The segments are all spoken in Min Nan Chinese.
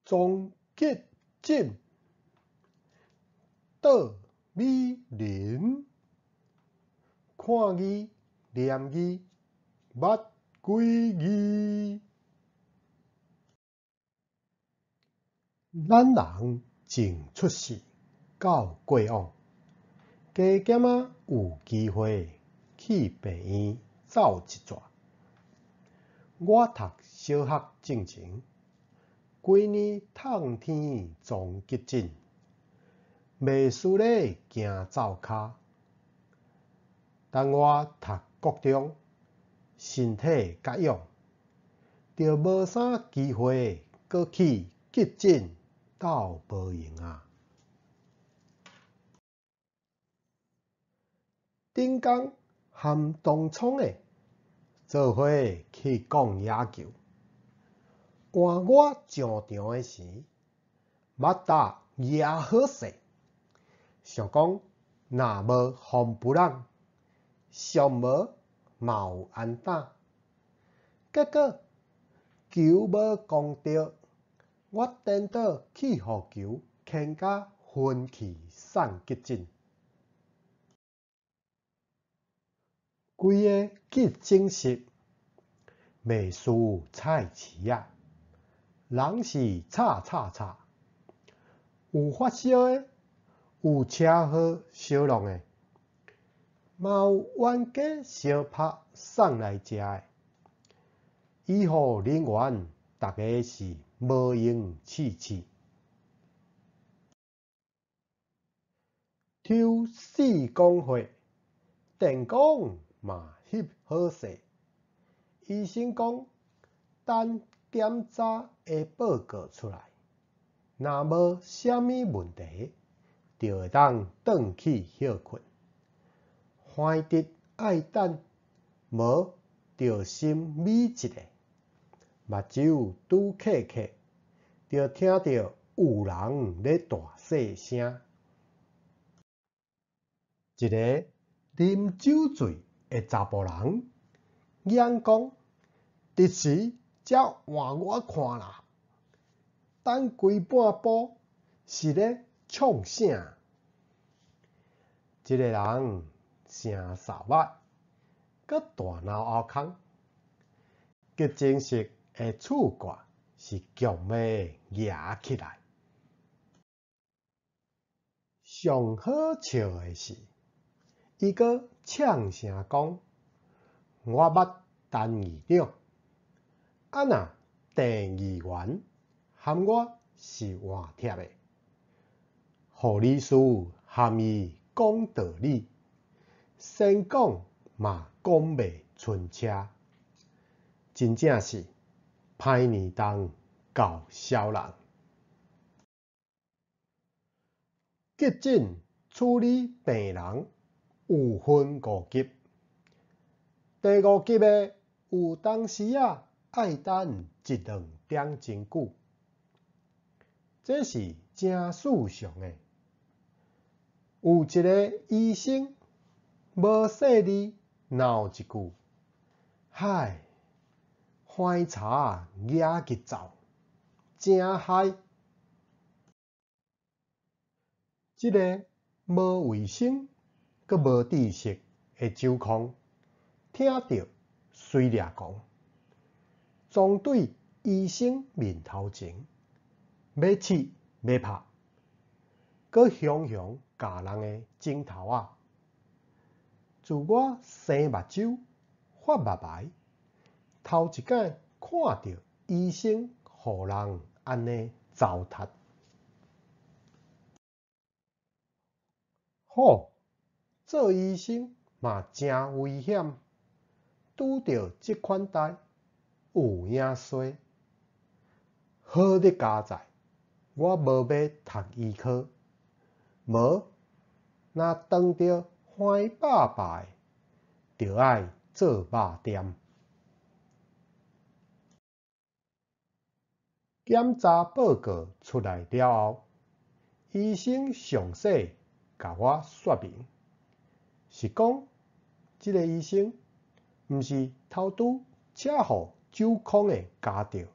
裝急診，倒美人，看字念字，捌幾字。咱人從出世到過往，加減仔有機會去病院走一逝。我讀小學進前，規年透天撞急診，袂輸咧行灶跤。等我讀國中，身體較勇，就無啥機會閣去急診鬥無閒矣。頂工含同窗的做伙去講野球，換我上場的時，腹罩夯好勢，想講若無風布朗，上無嘛有安打。結果球無摃著，我顛倒去予球牽甲昏去送急診。規个急診室袂輸菜市仔，人是吵吵吵，有發燒的，有車禍相挵的，嘛有冤家相拍送來遮的。醫護人員逐个是無閒試試。抽四管血，電光嘛翕好勢。醫生講，等檢查的報告出來，若無啥物問題，就會當轉去歇睏。橫直愛等，無就心美一下，目睭拄瞌瞌，就聽著有人咧大細聲。一个啉酒醉的查埔人，嚷講：這時才換我看啦！等規半晡是咧創啥？這个人誠掃目，閣大腦後空。急診室的厝蓋是強欲夯起來。上好笑的是，伊閣嗆聲講：我捌陳議長，啊若鄭議員含我是換帖的，護理師含伊講道理，先講嘛講袂伸車，真正是歹年冬厚痟人。急診處理病人有分五級，第五級的有當時仔愛等一兩點真久，這是誠事常的。有一个醫生無細膩鬧一句：唉，番柴夯去走，誠害！這个無衛生閣無知識的酒空，聽著隨掠狂，撞對醫生面頭前，欲試欲拍，閣雄雄咬人的指頭仔。自我生目睭發目眉，頭一擺看著醫生予人按呢糟蹋。吼，做醫生嘛誠危險，拄著這款代有影衰。好你佳哉，我無欲讀醫科，無若當著番百百的，就愛做肉店。檢查報告出來了後，醫生詳細共我說明，是講這个醫生毋是頭拄才予酒空的咬著，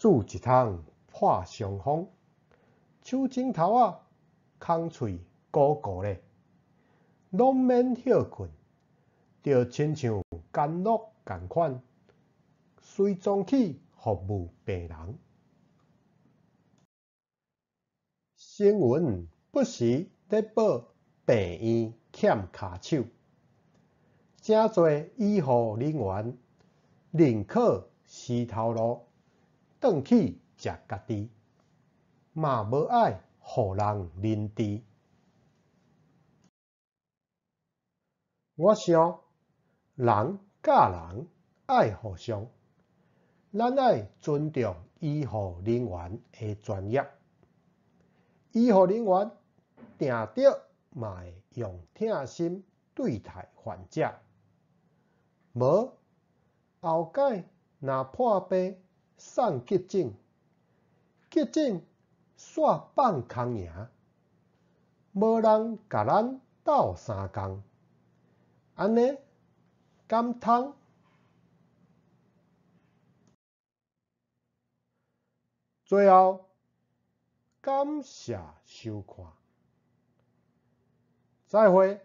煮一桶破傷風，手指頭仔空喙鼓鼓咧，攏免歇睏，就親像監獄仝款，隨裝去服務病人。新聞不時咧報病院欠跤手，誠濟醫護人員寧可死頭路，轉去食家己，嘛無愛予人認知。我想，人佮人愛互相，咱愛尊重醫護人員的專業。醫護人員定著嘛會用疼心對待患者，無後擺若破病送急診，急診煞放空營，無人共咱鬥相共，按呢敢通？最後，感謝收看，再會。